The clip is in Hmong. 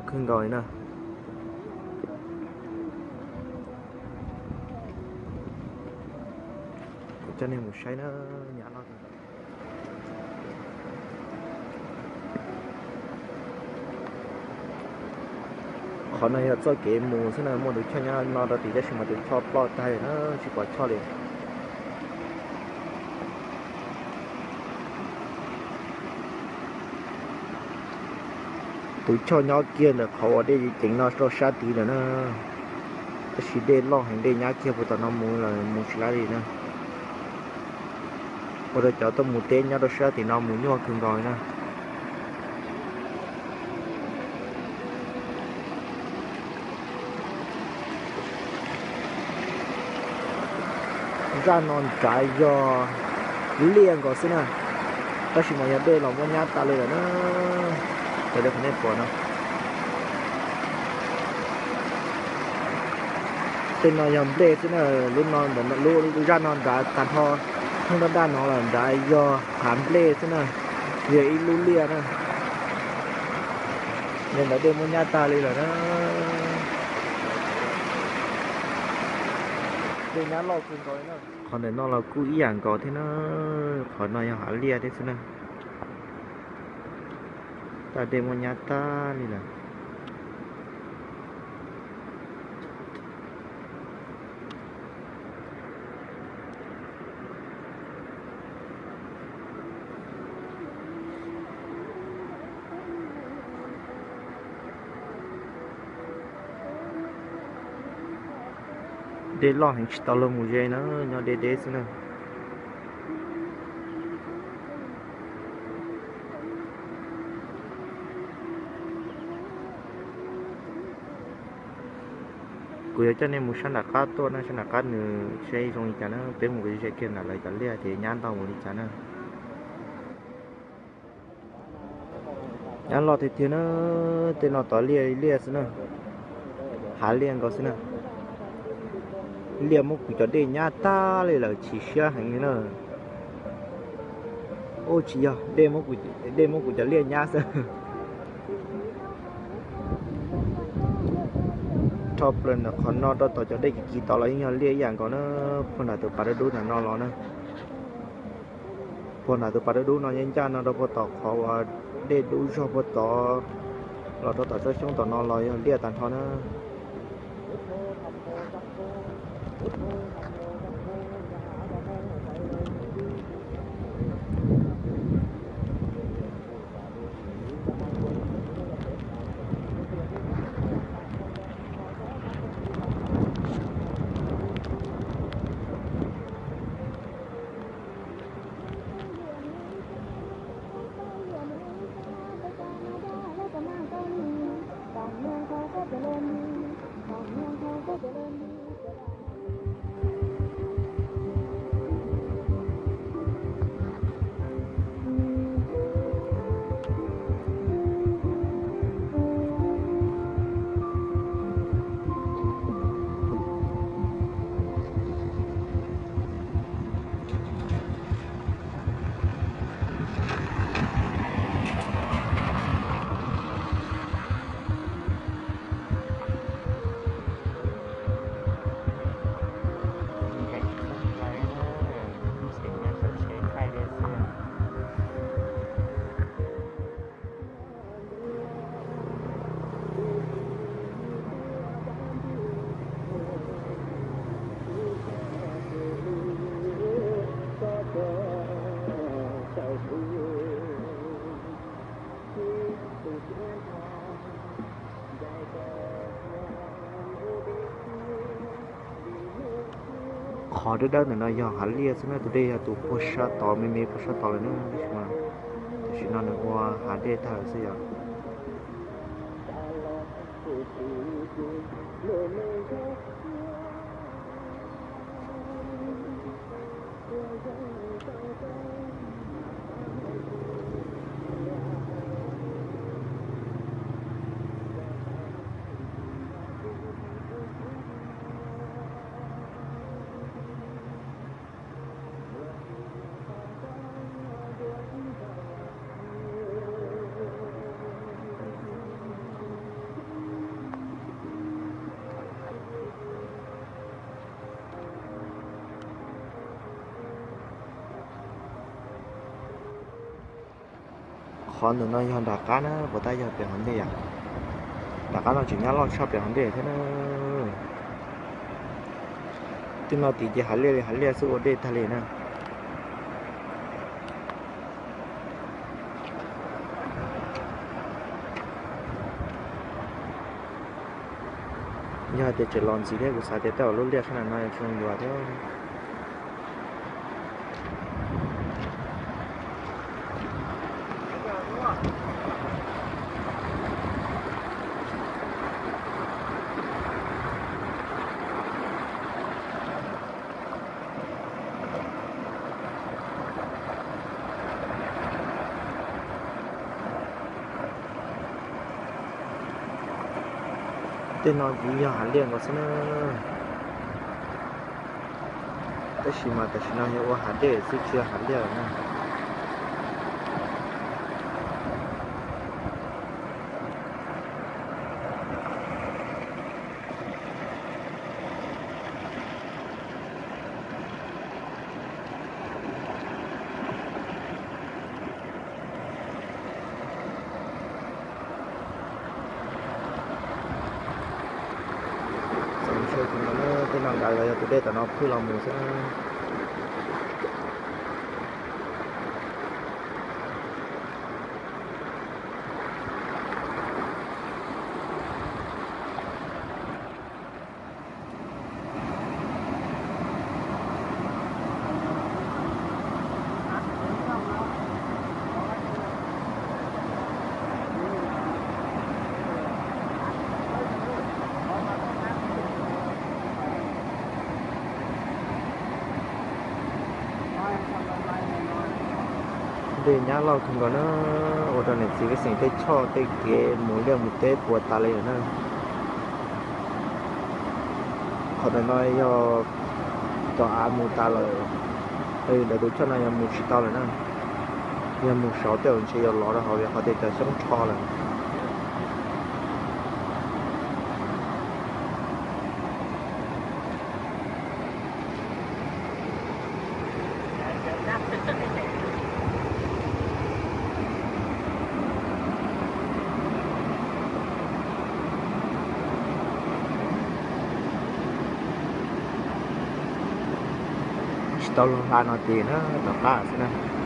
kawg nkaus li na. Kuv coj nej mus saib na, nyab loj. Qhov no yog txoj kev mus xwb na, muaj tus choj nyob no rau tim tab sis mas tus choj ploj tag na, tsis pom choj li. Tus choj nyob kiag ntawm qhov uas dej ceev no rau sab tid lawm na. Tab sis dej loj heev, dej nyab kiag puag tom no mus lawm mus tsis laib li na. Ua rau cov tuaj mus teb nyob rau sab tim no mus nyuaj kawg nkaus li na. Zaj no nrad yog liaj nkaus xwb na, tab sis mas yog dej los muab nyab tas li lawm na. Raws li qhov nej pom no, tej no yog nplej xwb na. Lub no, lub zaj no nrad tag nrho, thoob daj daj no los nrad yog hav nplej xwb na, yog ib lub liaj na. Li ntawd dej muab nyab tag li lawm na. Dej nyab loj kawg nkaus li na. Qhov ntawm no los kuj ib yam nkaus thiab na. Qhov no yog hav liaj thiab xwb na. Tab dej muab nyab tag li lawm. Dej loj heev tsis tau luag mus ze na, nyob deb deb xwb na. Kuv yuav coj nej mus sab nram qab tuaj na, sab nram qab nws seb zoo li cas na, peb mus ze kiag nram lawv cov liaj tias nyab ntau mus li cas na. Nyab loj tiag tiag na, tej no tod liaj liaj xwb na, hav liaj nkaus xwb na. Liaj muab kuv cov dej nyab tag li lawm, chim siab heev li na. Ub, tsis yog, dej muab kuv cov liaj nyab xwb. Rho plaws ntawm qhov no rau tom cov dej kiv kiv tod los yeej yog liaj ib yam nkaus na, puag nram tus pas dub dub ntawm no los na. Puag nram tus pas dub dub no yeej ncaj no rau puag tom qhov uas dej dub zog puag tod los rau tom tsob xyoob tom no los yog liaj tag nrho na. Qhov dawb dawb ntawm no yog hav liaj xwb na, tus dej yog tus puag sab tod me me puag sab tod lawm na, tab sis mas tam sim no nws ua hav dej tag lawm xwb yom. Qhov ntawm no yog nram qab na, puas tab yog pem hauv ntej yom? Nram qab no tseem nyab loj tshaj pem hauv ntej thiab na. Tej no tim ces hav liaj li hav liaj xwb, ua dej tag li na. Yog tias tseem los ntxiv thiab kuv xav tias tej zaum lub liaj sab nram no yuav tsis zoo yuav thiab. Tej no kuj yog hav liaj nkaus xwb na. Tab sis mas tam sim no yog ua hav dej xwb tsis yog hav liaj na. Txaus ntshai kawg nkaus na, tej no nrad los yog tus dej tom no phwj los mus xwb na. Dej nyab loj kawg nkaus na, ua rau niam txiv pej xeem tej choj tej kev mus liaj mus teb puas tas li lawm na. Qhov ntawm no yog cov av mus tas lawm, ntawm tus choj no yog mus tsis tau lawm na. Yog mus saud tej zaum ntshe yuav lov rau hauv vim qhov tias cov xyoob rho lawm. Tsis tau lub hla no ces na, tom qab xwb na.